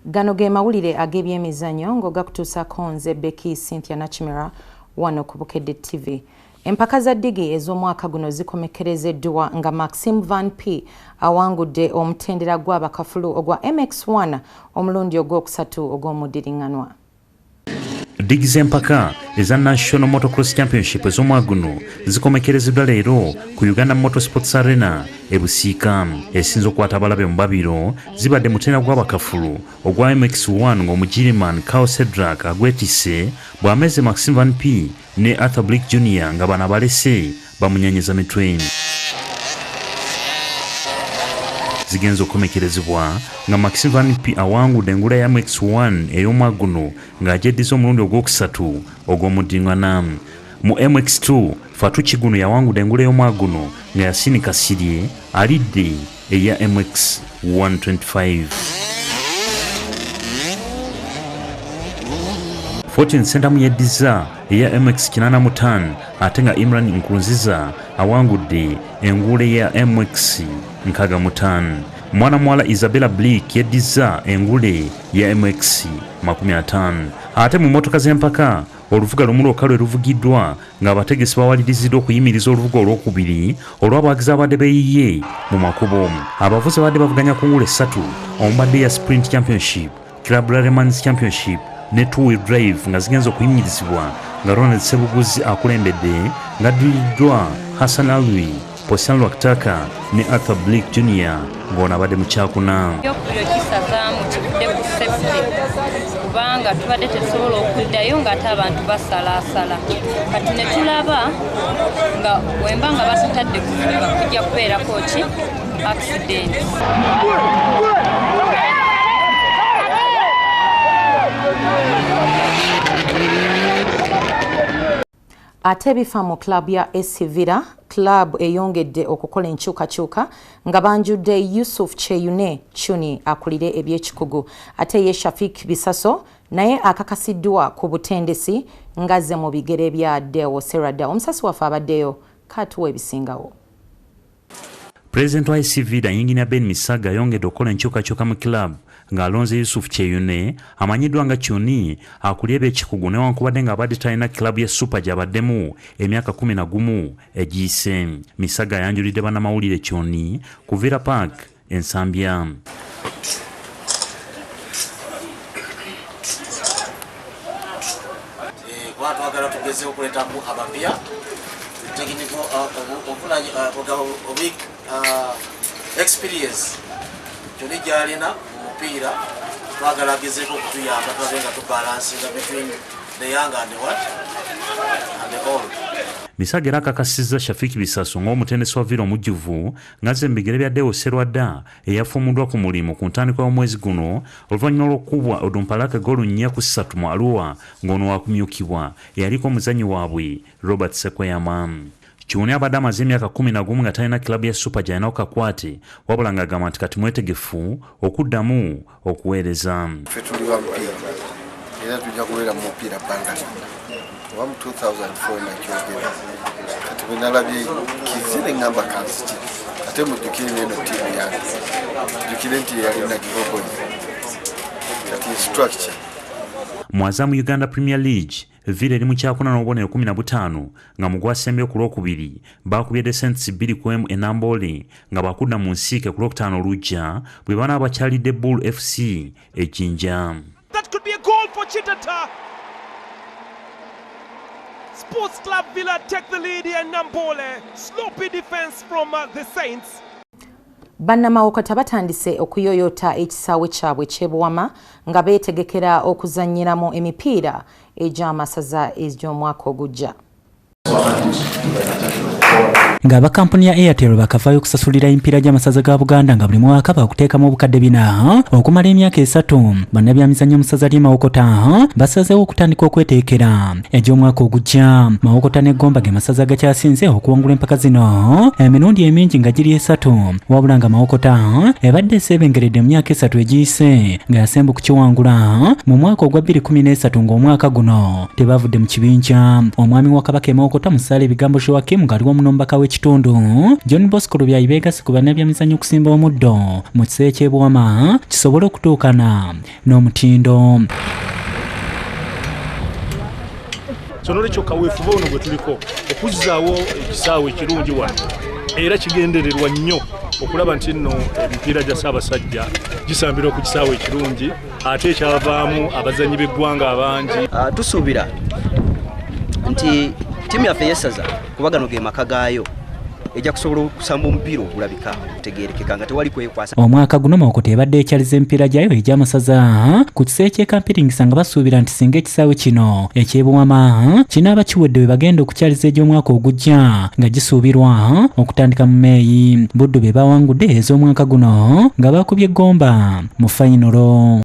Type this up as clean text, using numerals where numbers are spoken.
Gano ge mawulire ag'ebyemizannyo ng'ogakutuusaako nze Becky Cynthia Nakimera wano ku Bukedde TV. Empaka za ddigi ez'omwaka guno zikomekkerezeddwa nga Maxime Van P awangudde omutendera gw'abakafulu ogwa MX1 omulundi ogwokusatu ogw'omuddiringanwa. Ddigi z'empaka eza National Motocross Championship ez'omwaka guno zikomekerezeddwa leero ku Uganda Motorsports Arena e Busiika. Esinze okukwata abalabe mu babiro zibadde mutendera gw'abakafulu ogwa MX1 ng'Omugiriman Carl Cedric agwetisse bw'ameze Maxime Van P ne Arthur Blick Jr nga bano abalese bamunyanyeza mitwe. Zigenze okukomekerezebwa nga Maxime Van P awangudde engula ya MX1 ey'omwaka guno ng'agyeddiza omulundi ogwokusatu ogw'omuddingana. Mu MX2 Fatu Kiguno yawangudde engula y'omwaka guno nga Yasini Kasirye alidde eya MX 125. Fortune Sentamu yeddiza eya MX 85 ate nga Imran Nkurunziza awangudde engule ya MX 65. Mwana muwala Isabella Blick yeddiza engule ya MX 50. Ate mu mmotoka z'empaka oluvuga lumu lwokka lwe luvugiddwa ng'abategesi bawaliriziddwa okuyimiriza oluvuga olwokubiri olw'abawagizi abadde beeyiye mu makubo. Abavuzi abadde bavuganya ku ngule ssatu omubadde ya Sprint Championship, Club Rallyman's Championship ne Two Wheel Drive nga zigenze okuyimirizibwa nga Ronald Sebuguzi akulembedde ng'addiriddwa Hassan Alwi, Posian Lwaktaka ne Arthur Blick Jr ng'ono abadde mu kyakuna. Ekyokubiri okisazaamu kivudde ku safety kubanga tubadde tetusobola okuddayo ng'ate abantu basalaasala. Kati ne tulaba nga wemba nga batutadde kuvuga kujja kubeerako ki accident. Ate ebifa mu club ya SC Villa, club eyongedde okukola enkyukakyuka nga banjudde Yusuf Kyeyune Chuni akulire ebyekikugu, ate ye Shafik Bisaso naye akakasiddwa ku butendesi ng'azze mu bigere bya Deo Serada. Omusasi waffe abaddeyo kaatuwa ebisingawo. Pulezidenti wa SC Villa Yinginiya Ben Misaga ayongedde okukola enkyukakyuka mu club ng'alonze Yusuf Kyeyune amanyiddwa nga Chuni akulira ebyekikugu newankubadde ng'abadde talina club ya Super gy'abaddemu emyaka 11 egiyise. Misaga ayanjulidde bannamawulire Chuni ku Villa Park e Nsambya. Kuba twagala tugezeho okuleetaku abapya technical experience kyoni gyalina mu mupiira, twagala agezeeko okutuyamba tulabe nga tubalansinga between the young and the what and the old. Misaga era akakasizza Shafiki Bisaso ng'omutendesi wa Villa omujjuvu ng'azze mu bigere bya Deo Serwadda eyafuumuddwa ku mulimu ku ntandikwa y'omwezi guno oluvannyuma lw'okukubwa Odumpalaka ggoolo 4-3 mu Arua ng'ono waakumyukibwa eyaliko omuzannyi waabwe Robert Sekweyama. Kyuni abadde amaze emyaka 11 nga talina club ya Super gy'alinawo kakwate, wabula ng'agamba nti kati mwetegefu okuddamu okuweereza. Ffe tuli wa mupiira era tujja kubeera mu mupiira bbanga lyonna. Oba mu 2004 nakyogera, kati bwe nalabye kize ne ŋŋamba kanziki, ate mujjukire n'eno ttiimu yange, mujjukire nti yali Nakivubo Boys, kati structure. Mu Uganda Premier League, Villa eri mu kyakuna n'obubonero 15 nga mu gwasembyeyo ku Lwokubiri baakubye The Saints 2-1 e Namboole nga bakudda mu nsiike ku Lwokutaano olujja bwe banaaba bakyalidde Bull FC e Jinja. That could be a goal for Chitata. Sports Club Villa take the lead here in Namboole. Sloppy defense from the Saints. Bannamawokota batandise okuyoyota ekisaawe kyabwe ky'ebuwama nga beetegekera okuzannyiramu emipiira egy'amasaza egy'omwaka ogujja. Ng'aba kampuni ya Airtel bakavaayo okusasulira emipiira gy'amasaza ga Buganda nga buli mwaka bakuteekamu obukadde 4 okumala emyaka 3, bannabyamizannyo mu ssaza ly'e Mawokota basazeewo okutandika okweteekera egy'omwaka ogujja. Mawokota ne Gomba ge masaza agakyasinze okuwangula empaka zino emirundi emingi nga giri 3, wabula nga Mawokota ebadde eseebengeredde mu myaka 3 egiyise nga yasemba okukiwangula mu mwaka ogwa 2013 'ng'omwaka guno tebavudde mu kibinja. Omwami wa Kabaka e Mawokota Musaale Ebigambo Joakim ng'ali wamu n'omubaka w'e w'ekitundu John Bosco Lubyayi beegasse ku bannabyamizannyo okusimba omuddo mu kiseera ky'ebuwama kisobole okutuukana n'omutindo. So nolwekyo kaweefube ono gwe tuliko okuzzaawo ekisaawe ekirungi wano era kigendererwa nnyo okulaba nti nno emipiira gya Ssaabasajja gisambirwa ku kisaawe ekirungi ate ekyavaamu abazannyi b'eggwanga abangi. Tusuubira nti ttiimu yaffe ey'essaza kuba gano ge maka gaayo ejja kusobola okusamba omupiira ogulabika otegeerekeka nga tewali kwekwasa. Omwaka guno Mawokota ebadde ekyaliza emipiira gyayo egy'amasaza ku kisaawe ky'e Kampiringisa nga basuubira nti singa ekisaawe kino eky'ebuwama kinaaba kiwedde we bagenda okukyaliza egy'omwaka ogujja nga gisuubirwa okutandika mu Meeyi. Buddu be bawangudde ez'omwaka guno nga baakubye Gomba mu fayinolo.